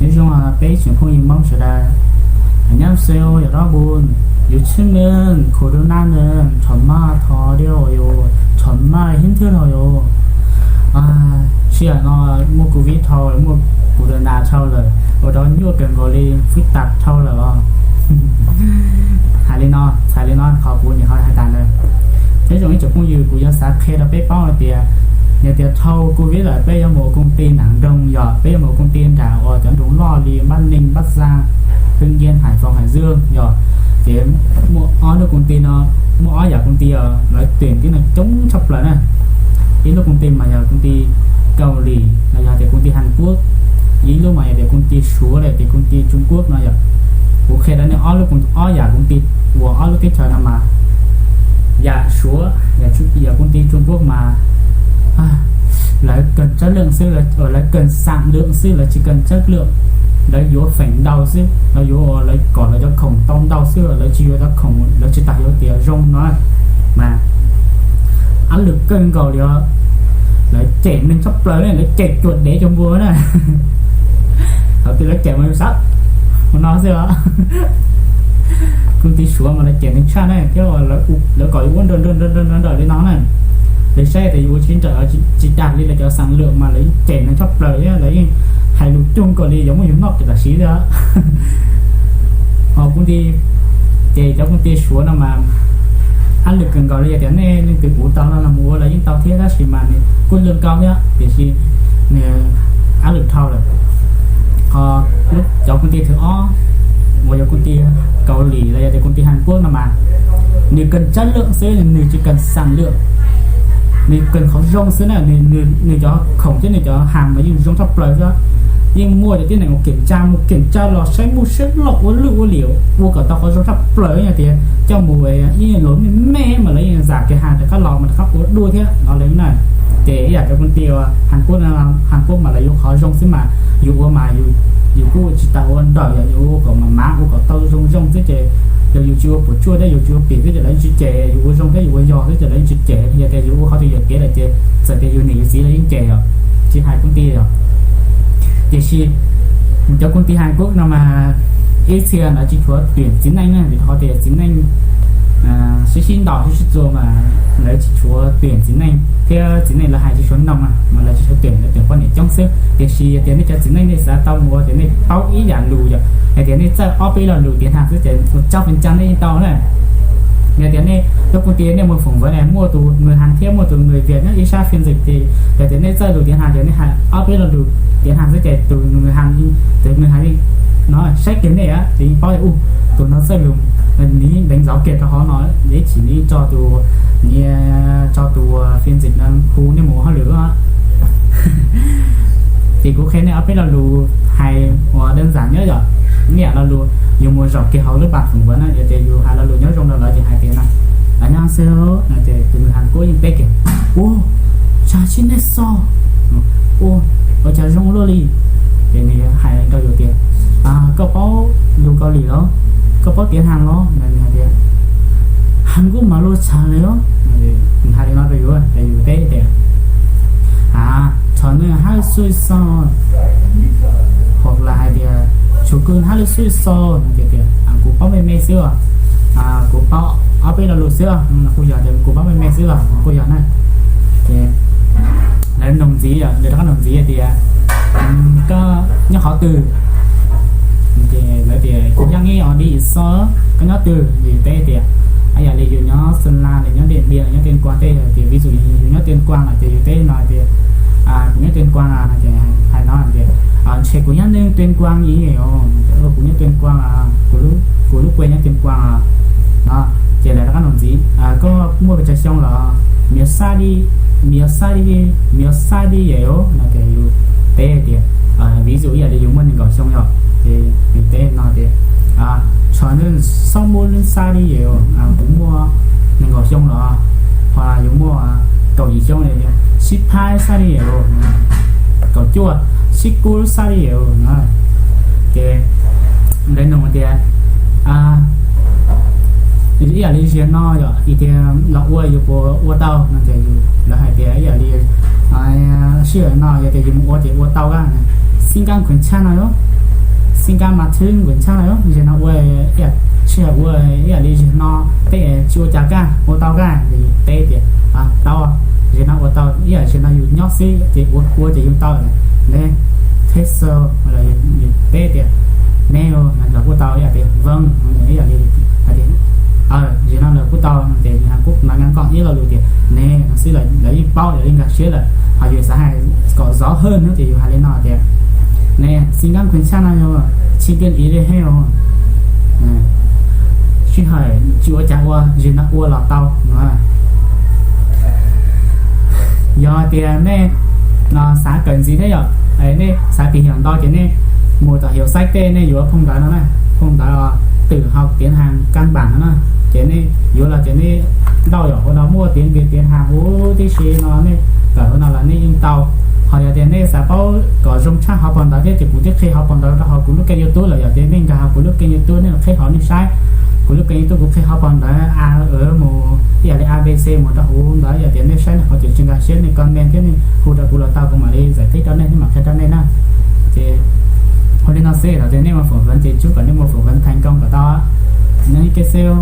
Nyob zoo peb tsoom phooj ywg Hmoob sawv daws. Nyob zoo yog rov mus, yus tshwj nws, corona nws thaum maj tho diam yus, thaum maj hib nthwb los yus, sij hawm no muaj covid dhau, muaj corona dhau lawm, ua rau nyuaj kawg nkaus li, phức tạp dhau lawm os. Hais li no, txhais li no qhov kuv niam ho hais tas ntawd. Nyob zoo ib tsoom phooj ywg, kuv yuav xav qhia rau peb paub hais tias, yog tias dhau covid lawm peb yuav mus ua công ty nram nroog, yog peb yuav mus ua công ty nram uas cov nroog loj li Bắc Ninh, Bắc Giang, Hưng Yên, Hải Phòng, Hải Dương, yog ces muaj ob lub công ty no, muaj ob yam công ty lawv tuyển tib neeg coob tshaj plaws na. Ib lub công ty mas yog công ty Kaus Lim los yog tias công ty Hàn Quốc, ib lub mas yog tias công ty Suav los tias công ty Trung Quốc no yom. Kuv qhia rau nej ob lub, ob yam công ty uas ob lub teb chaws no mas, yam Suav, yam công ty Trung Quốc mas lawv kawg chất lượng xwb, lawv kawg sản lượng xwb, lawv tsis kawg chất lượng. Lawv yuav feem ntau xwb, lawv yuav ua lawv kom lawv cov khoom tau ntau xwb, lawv tsis yuav cov khoom, lawv tsis tas yuav tias zoo no. Mas áp lực kawg nkaus li os. Lawv cem neeg tshaj plaws, lawv cem cuag dev cuag npua na. Thaum twg lawv cem mas yus xav ua no xwb os. Công ty Suav mas lawv cem neeg tshaj na, thiab lawv kom yus ua nrawm nrawm nrawm nrawm li no na. Lawv saib tias yus ua tsis nrawm tsis dag li lawv cov sản lượng mas lawv yeej cem neeg tshaj plaws thiab lawv yeej hais lus cuag nkaus li yuav muab yus noj tam sim xwb. Ho công ty, ces cov công ty Suav no mas áp lực kawg nkaus li, yog tias nej leej twg uv tau no los mus ua los yeej tau thiab, tab sis mas nws kuj lương cao thiab tiam sis nws áp lực dhau lawm. Ho cov công ty thứ hai uas yog công ty Kaus Lim los yog tias công ty Hàn Quốc no mas nws kawg chất lượng xwb, nws tsis kawg sản lượng, nws kawg qhov zoo xwb na. Nws cov khoom thiab nws cov hàng mas yeej zoo tshaj plaws xwb. Yeej muaj cov tib neeg uas kiểm tra mus kiểm tra los saib mus saib los ua lwj ua liam ua kom tau qhov zoo tshaj plaws, yog tias coj mus ib los me me mas lawv yeej zam kiag hàng rov qab los mas rov qab ua dua thiab no li na. Ces ib yam cov công ty Hàn Quốc, Hàn Quốc mas lawv yuav qhov zoo xwb mas yus ua mas yus kuj tsis tas ua nrawm, yog yus ua kom mas mas ua kom tau zoo zoo xwb ces yog yus tsis ua puas tsuaj thiab yus tsis ua pim xwb ces lawv yeej tsis cem, yus ua zoo thiab yus ua yog xwb ces lawv yeej tsis cem. Yog tias yus ua qhov twg yuam kev lawm ces txawm tias yus niam yus txiv lawv yeej cem os, tsis hais công ty os. Tiam sis cov công ty Hàn Quốc no mas ib txhia lawv tsis tshuav tuyển txiv neej na, vim rau qhov tias txiv neej sib sib ntaus sib sib txuas mas lawv tsis tshuav tuyển txiv neej thiab txiv neej lawv hais tsis suav noog mas lawv tsis tshuav tuyển, lawv tuyển poj niam coob xwb. Tiam sis yog tias nej cov txiv neej nej xav tau mus ua tias nej paub ib yam lus yom, hais tias nej txawj ob peb lo lus tiếng Hàn xwb ces ua tsawg phần trăm nej yeej tau na. Yog tias nej lub công ty nej mus phỏng vấn na, muaj tus người Hàn thiab muaj tus người Việt nyob ib sab phiên dịch ces yog tias nej txawj lus tiếng Hàn ces nej hais ob peb lo lus tiếng Hàn xwb ces tus người Hàn, tus người Hàn no saib kiag nej ces yeej paub tias tus no txawj lus, nws yeej đánh dấu kiag rau hauv no, ib chim nws yeej tso tus, nws tso tus phiên dịch no hu nej mus ua hauj lwm. Ces kuv qhia nej ob peb lo lus hais uas đơn giản nhất yom, ib yam lo lus yus mus zaum kiag hauv lub bàn phỏng vấn na, yog tias yus hais lo lus nyob zoo rau lawv ces hais tias no, 안녕하세요 no ces tus người Hàn Quốc yeej teb kiag, ua, chào, xin chào, ua, ua cas zoo luaj li. Ces nws hais rau yus tias, koj paub lus Kaus Lim los? Koj paub tiếng Hàn los? Nws hais tias, Hàn Quốc mà luôn chào rồi đó. Nws hais li no rau yus ces yus teb tias, 아, 저는 할 수 있어요. Hoặc là hais tias, 조금 할 수 있어요 no ces tias, kuv paub me me xwb os, kuv paub ob peb lo lus xwb os, kuj yog tias kuv paub me me xwb os, kuj yog na. Ces lawv nug ntxiv, lawv rov qab nug ntxiv tias, koj nyob qhov twg? Ces lawv tias, Kuv nyob neb os di xo, koj nyob twg? Yus teb tias, ib yam li yus nyob Sơn La los nyob Điện Biên los nyob Tuyên Quang tej, tias ví dụ yus nyob Tuyên Quang lawm ces yus teb no tias, Kuv nyob Tuyên Quang os no ces hais no tias, Ntshe kuv nyob neeg Tuyên Quang ib, kuv nyob Tuyên Quang, kuv lub quê nyob Tuyên Quang os no. Ces lawv rov qab nug ntxiv, Koj muaj pes tsawg xyoo los? Mil xab di, mil xab di, mil xab di yus no ces yus teb tias, ví dụ ib yam li yus muaj nees nkaum xyoo yom, ces yus teb no tias, Txhob muaj lub xab di yus, kuv muaj nees nkaum xyoo los, ho yus muaj kaum yim xyoo, sib phaib xab di yus, kaum cuaj, sib kub xab di yus no. Ces lawv nug tias, ib yam li ziag no yom, tias los ua yus puas ua tau no ces lawv hais tias ib yam li sij hawm no yog tias yus mus ua ces ua tau a, xib nkaab khuv tshaj no yom. Xib Nkab Mas Thwb Nkuas Ntxhab no, zaum no ua, sij hawm ua ib yam li zaum no tej tsis ua cas kaj ua tau kaj, yus teb tias tau, zaum no ua tau ib yam zaum no yus nyob xwb ces ua ua ces yus tau. Neb theb xo los yus teb tias neb los kuj tau ib yam tias vee, ib yam li hais tias zaum no lawv kuj tau ces yus kuj mas nkag nkoos ib lo lus tias neb no xwb los lawv yeej paub, lawv yeej nkag siab lawm. Ho yus xav hais kom zov hawj hnub ces yus hais li no tias neb Xib Nkab Nkuas Ntxhab no yog tsis tiag li hej, sij hawm tsis ua cas ua, zaum no ua los tau no. Yog tias nej no xav kawm ntxiv thiab yom, nej xav tìm hiểu ntau ces nej mus tom Hiaus Xaib tej nej yuav phoo ntawv no na, phoo ntawv twm hauv tiav has kab npam no na, ces nej yuav los ces nej ntau yom, hauv no muaj tiav nkias tiav has huv tib si no nej kawm hauv no los nej yeej tau. Ho yog tias nej xav paub kom zoo tshaj hauv paus ntawv thiab ces kuv twb qhia hauv paus ntawv rau hauv kuv lub kênh YouTube lawm, yog tias nej nkag hauv kuv lub kênh YouTube nej los qhib hauv nej saib kuv lub kênh YouTube kuv qhia hauv paus ntawv a mus ib yam li A B C mus rau huv ntawd, yog tias nej saib nej qhov twg tsis nkag siab nej comment thiab nej hu rau kuv los tau, kuv mam li giải thích rau nej thiab mam qhia rau nej na. Ces ua li no xwb, thaum twg nej mus phỏng vấn ces chúc kom nej mus phỏng vấn thành công kom tau. Nyob zoo, kej xeeb.